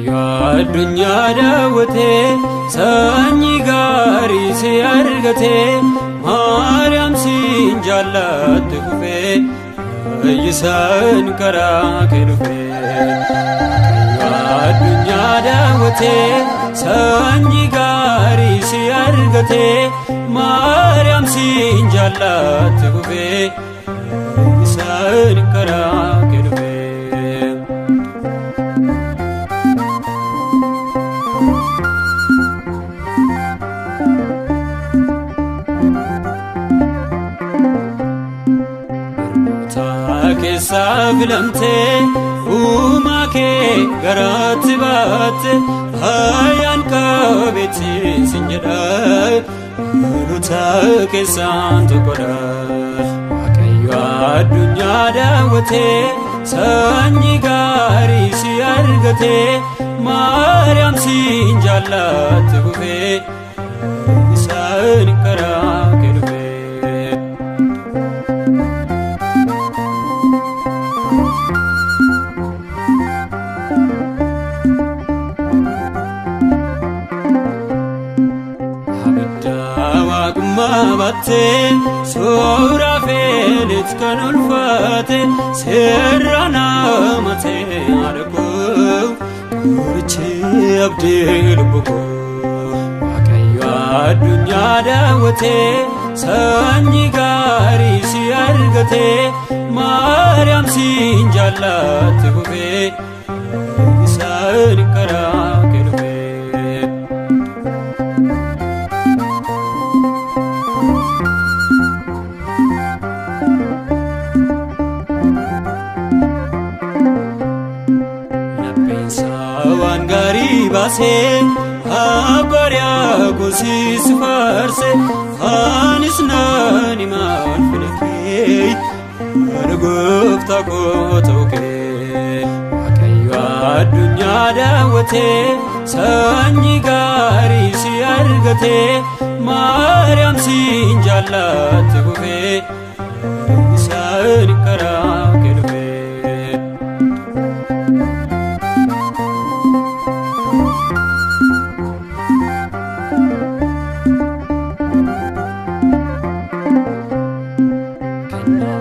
Addunyaa daawwatee sanyii gaarii si argatee Maariyaam siin jaallatti kufee fayyisaan karaa kee dhufee. Addunyaa daawwatee sanyii gaarii si argatee Maariyaam siin jaallatti kufee fayyisaan karaa kee dhufee. Keessaa filamtee uumaa kee garaatti baatte faayaan qabeetti sin jedha dhaloota keessaan tokkodha. Waaqayyo addunyaa daawwatee sanyii gaarii si argatee Maariyaam siin jaallatti kufee isaan karaa kee dhufee. Baattee suuraa feelit kan ulfaate seerra nama ta'e haadha koo qorichi abdii lubbu koo. Waaqayyo addunyaa daawwatee sanyii gaarii si argatee Maariyaam siin jaallatti kufee isaan karaa kee dhufee. Waan gaarii baasee abbariyaa gosis faarse anis naan himaan filakee haadha gooftaa koo ta'uu kee. Waaqayyo addunyaa daawwatee sanyii gaarii si argatee Maariyaam siin jaallatti kufee isaan karaa kee dhufee.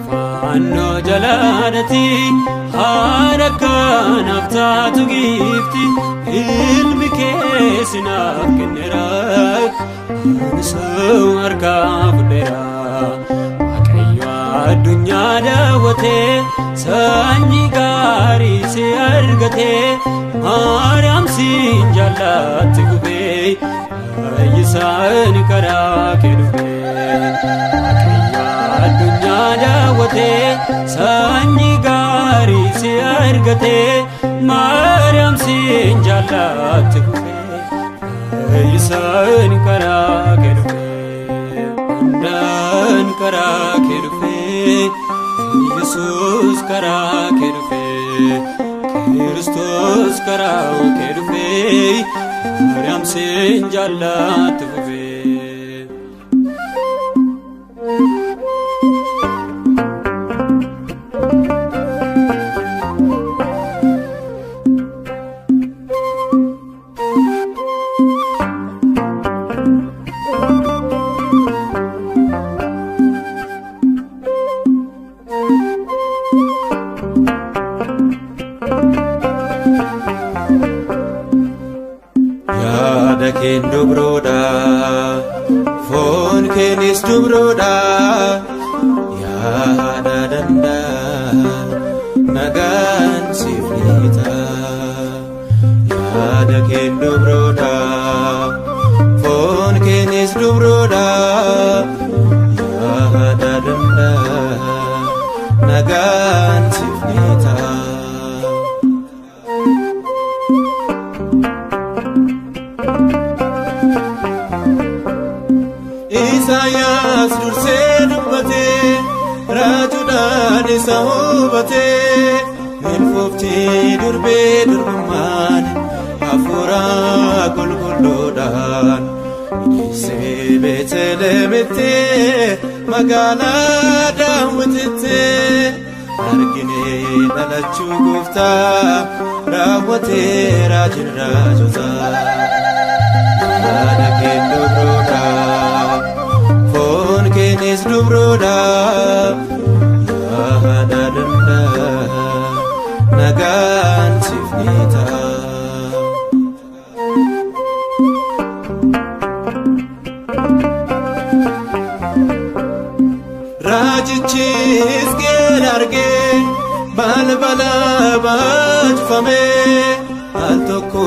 Fannoo jalaadhati haadha kanaaf taatu giifti ilmi kee sinaaf kenneera anis harkaa fudheera. Waaqayyo addunyaa daawwatee sanyii gaarii si argatee Maariyaam siin jaallatti kufee fayyisaan karaa kee dhufee. Addunyaa daawwatee sanyii gaarii si argatee Maariyaam siin jaallatti kufee fayyisaan karaa kee dhufee. Andaan karaa kee dhufee Yesuus karaa kee dhufee Kiristoos karaa kee dhufee Maariyaam siin jaallatti kufee. Yaada keen dubroodha, foon keenis dubroodha, yaada danda'a nagaan siif ni ta'a. Yaada keen dubroodha, foon keenis dubroodha, yaada danda'a nagaan siif ni ta'a. uffatee milfoofti durbee durbummaan hafuura qulqulluudhaan Deessee Beetelemitti magaalaa Daawititti argine dhalachuu gooftaa raawwatee raajiin raajotaa. Yaada keen dubroodha foon keenis dubroodha yaada danda'a nagaan siif ni ta'a. Raajichi Hisqeel argee balbala baajfamee al tokko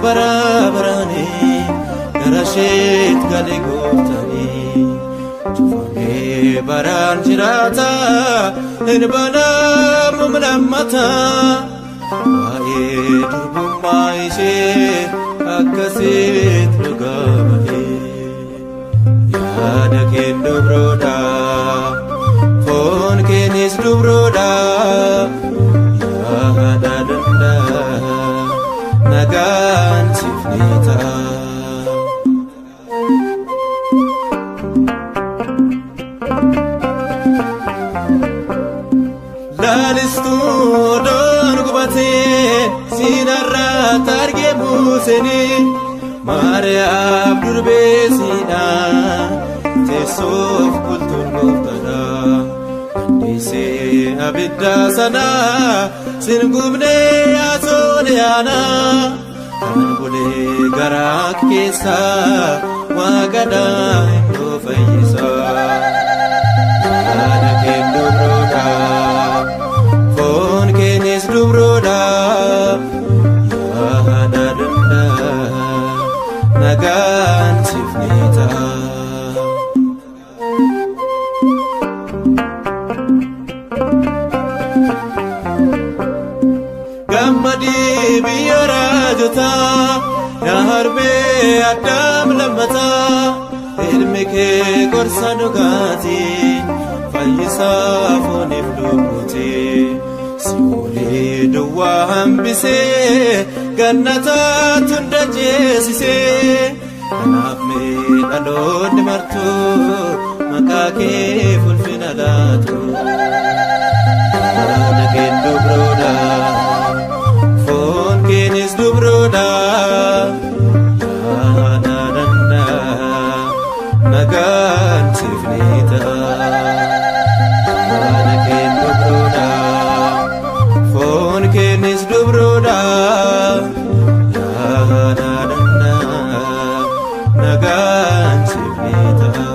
bara baraanii gara isheet gale gooftanii cufamee baraan jiraata hin banamu lammata waa'ee durbummaa ishee akkasitti dhugaa bahee. Yaada keen dubroodha foon keenis dubroodha yaada danda'a nagaan siif ni ta'a. Laalistuu odoon gubatee siinarraa argee Museenii Maariyaam durbeesiidha teessoof bultuun gooftaadha. Dandeessee abidda sana sin gubnee yaasoo yaana kan bulee garaa keessa waaqadhaa iddoo fayyisa. Yaada keen dubroodha foon keenis dubroodha yaada danda'a nagaan siif ni ta'a. Gammadii biyya raajotaa yaa harbee addaam lammataa ilmi kee gorsa dhugaatii fayyisaa fooniif lubbuuti si'oolee duwwaa hambisee gannataatu hunda ceesisee kanaaf mee dhaloonni martuu maqaa kee ulfina laatu. Yaada keen dubroodha foon keenis dubroodha yaada danda'a nagaan siif ni ta'a. Yaada keen dubroodha foon keenis dubroodha yaada danda'a nagaan siif ni ta'a.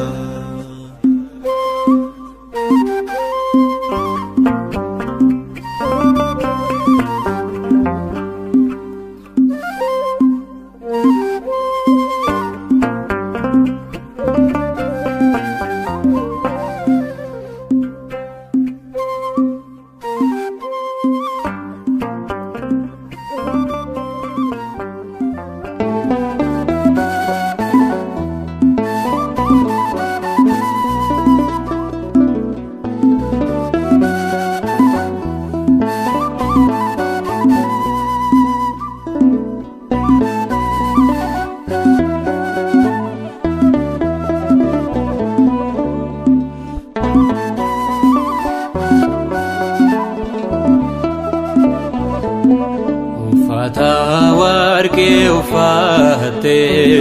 Uffata warqee uffattee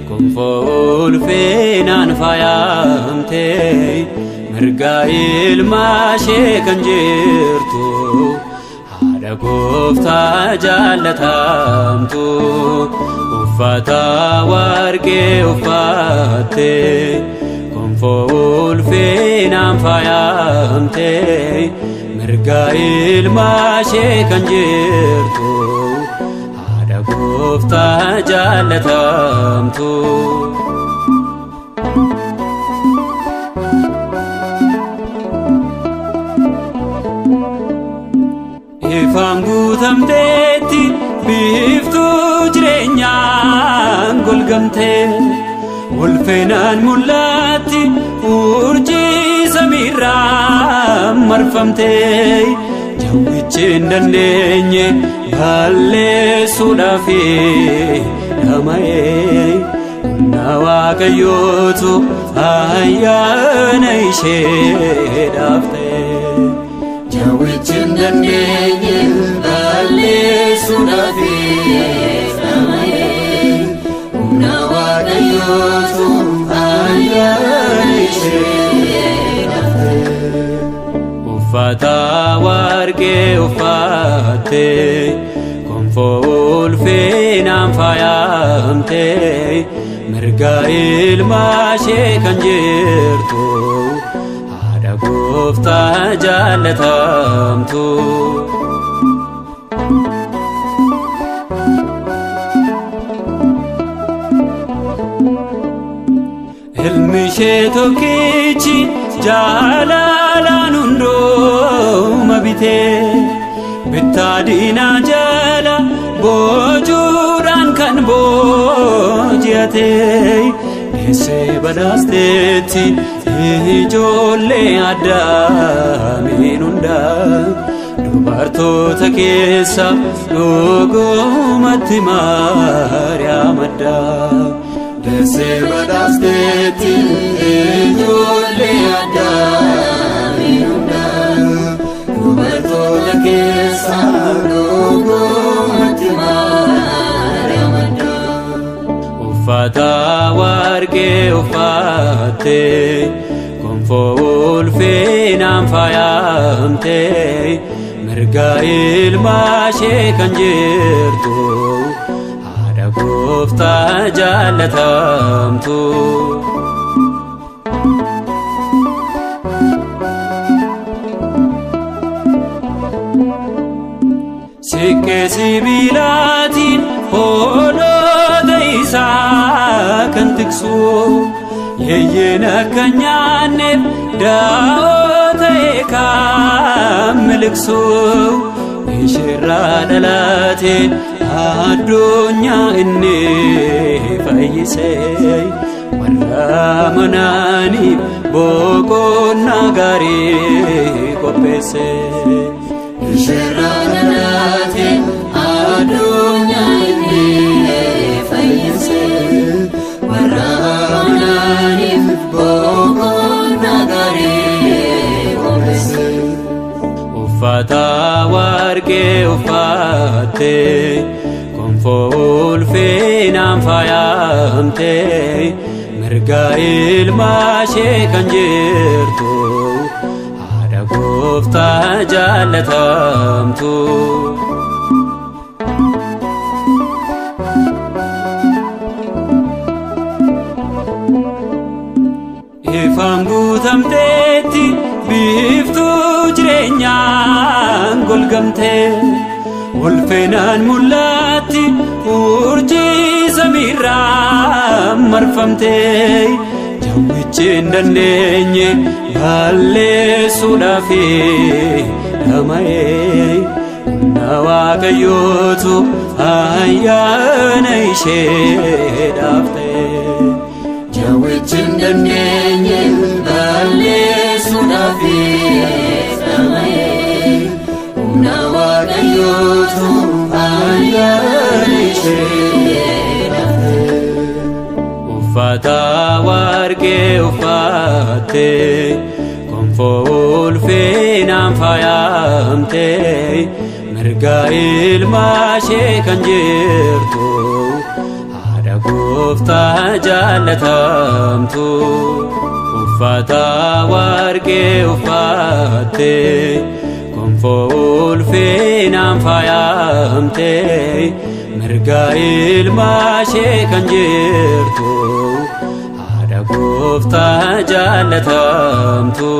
gonfoo ulfinaan faayamtee mirga ilma ishee kan jirtu haadha gooftaa jaallatamtu. Uffata warqee uffattee gonfoo ulfinaan faayamtee mirga ilma ishee kan jirtu haadha gooftaa jaallatamtu. Ifaan guutamteetti biiftuu jireenyaan golgamtee ulfinaan mul'atti urjii samiirraa marfamtee Jawwichi hin dandeenye balleessuudhaaf dhama'ee humna Waaqayyootu ayyaana isheedhaaf ta'e. Jawwichi hin dandeenye balleessuudhaaf dhama'ee humna Waaqayyootu ayyaana isheedhaaf ta'e. Uffata warqee uffattee gonfoo ulfinaan faayamtee mirga ilma ishee kan jirtu haadha gooftaa jaallatamtu. Ilmi ishee tokkichi jaalalaan hundooma bitee bittaa diinaa jala boojuudhaan kan booji'ate deessee badhaasteetti ijoollee addaamiin hundaa dubartoota keessa dhugumatti Maariyaam addaa. Deessee badhaasteetti ijoollee addaamiin hundaa dubartoota keessa dhugumatti Maariyaam addaa. Uffata warqee uffattee gonfoo ulfinaan faayamtee mirga ilma ishee kan jirtu haadha gooftaa jaallatamtu. Siqqee sibiilaatiin hoolota isaa kan tiksu yeeyyiin akka hin nyaanneef daa'oo ta'e kan miliqsu isheerraa dhalate addunyaa inni fayyise warra amananiif boqonnaa gaarii qopheesse. Isheerraa dhalate addunyaa inni fayyise warra amananiif boqonnaa gaarii qopheesse. Uffata warqee uffattee gonfoo ulfinaan faayamtee mirga ilma ishee kan jirtu haadha gooftaa jaallatamtu. Ifaan guutamteetti biiftuu jireenyaan golgamtee ulfinaan mul'atti urjii samiirraa marfamtee jawwichi hin dandeenye balleessuudhaaf dhama'ee humna Waaqayyootu ayyaana isheedhaaf ta'e. Jawwichi hin dandeenye balleessuudhaaf dhama'ee humna Waaqayyootu ayyaana isheedhaaf ta'e. Uffata warqee uffattee gonfoo ulfinaan faayamtee mirga ilma ishee kan jirtu haadha gooftaa jaallatamtu. Uffata warqee uffattee gonfoo ulfinaan faayamtee mirga ilma ishee kan jirtu haadha gooftaa jaallatamtu.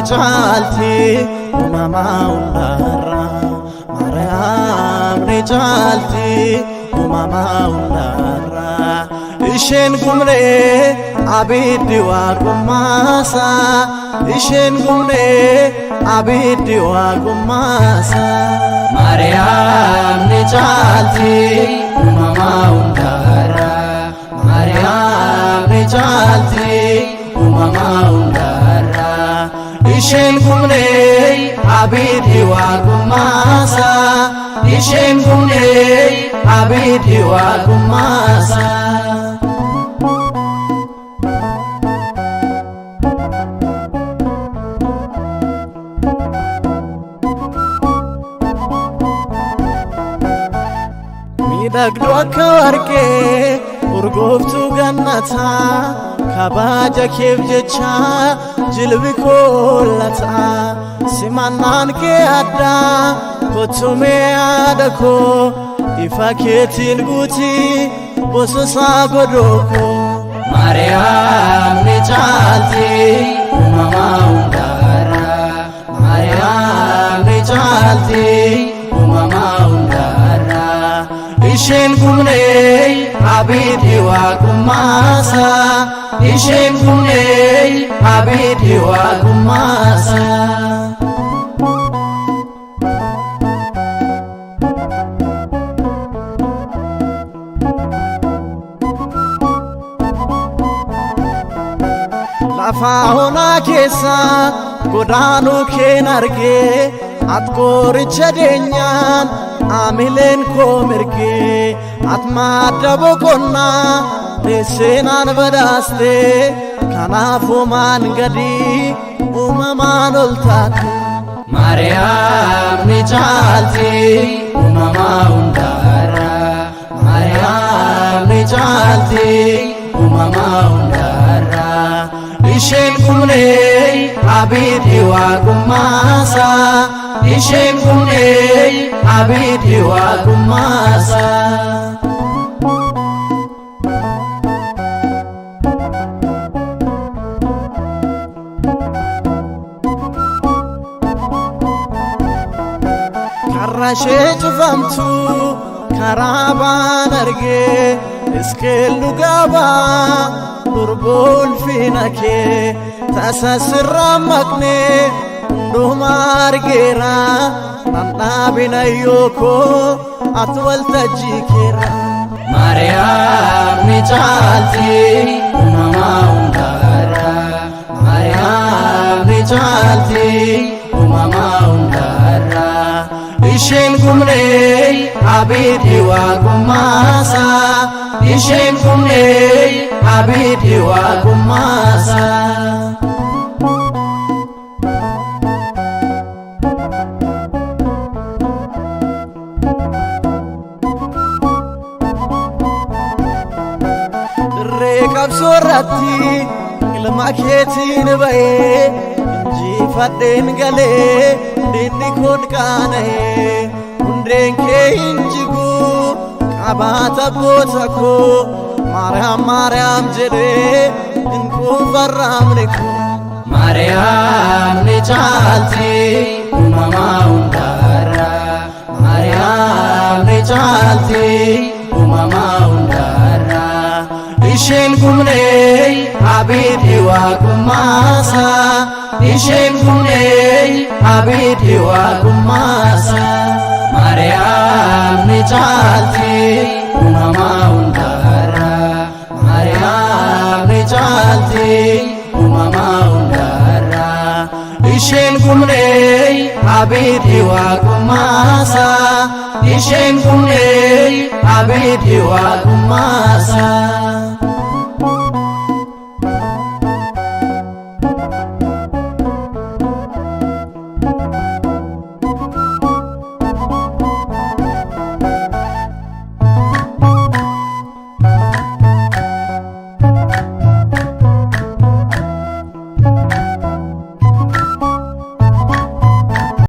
Ni caalti uumamaa hundaarraa. Maariyaam ni caalti uumamaa hundaarraa. Isheen gumnee abiddi waaqummaasa. Isheen gumnee abiddi waaqummaasa. Maariyaam ni caalti uumamaa hundaarraa. Maariyaam ni caalti uumamaa hundaarraa. Isheen gumnee abiddi waaqummaasa. Isheen gumnee abiddi waaqummaasa. Miidhagduu akka warqee urgooftuu gannataa, kabaja keef jecha jilbi koollataa. Simannaan kee addaa, kottumee yaada koo, ifa keetiin guutii bososaa godoo koo. Maariyaam ni caalti uumamaa hundaarraa. Maariyaam ni caalti uumamaa hundaarraa. Isheen gumnee abiddi waaqummaasa. Isheen gumnee abiddi waaqummaasa. Lafa onaa keessa godaanuu keen argee, at qoricha deenyaan amileen koo mirgee, at madda boqonnaa teesseenaan badhaastee, kanaafuu maan gadii uumamaan ol taate. Maariyaam ni caalti uumamaa hundaarraa. Maariyaam ni caalti uumamaa hundaarraa. Isheen gumnee abiddi waaqummaasa. Isheen gumnee abiddi waaqummaasa. Karra ishee cufamtu karaa baan argee, iskeel dhugaa durboo ulfina kee tasa sirraa maqnee hundumaa argeera, nan dhaabina yookoo ati waltajjii keera. Maariyaam ni caalti uumamaa hundaarraa. Maariyaam ni caalti uumamaa hundaarraa. Isheen gumnee abiddi waaqummaasa. Isheen gumnee abiddi waaqummaasa. Dirree qabsoo irratti ilma keetiin ba'ee, injifadheen galee, diinni koon qaana'ee, hundeen kee hin jigu qabaata boota koo, Maariyaam Maariyaam jedhee hin quufarraamne koo. Maariyaam ni caalti uumamaa hundaarraa. Maariyaam ni caalti uumamaa hundaarraa. Isheen gumnee abiddi waaqummaasa. Isheen gumnee abiddi waaqummaasa. Maariyaam ni caalti uumamaa hundaarraa. Maariyaam ni caalti uumamaa hundaarraa. Isheen gumnee abiddi waaqummaasa. Isheen gumnee abiddi waaqummaasa.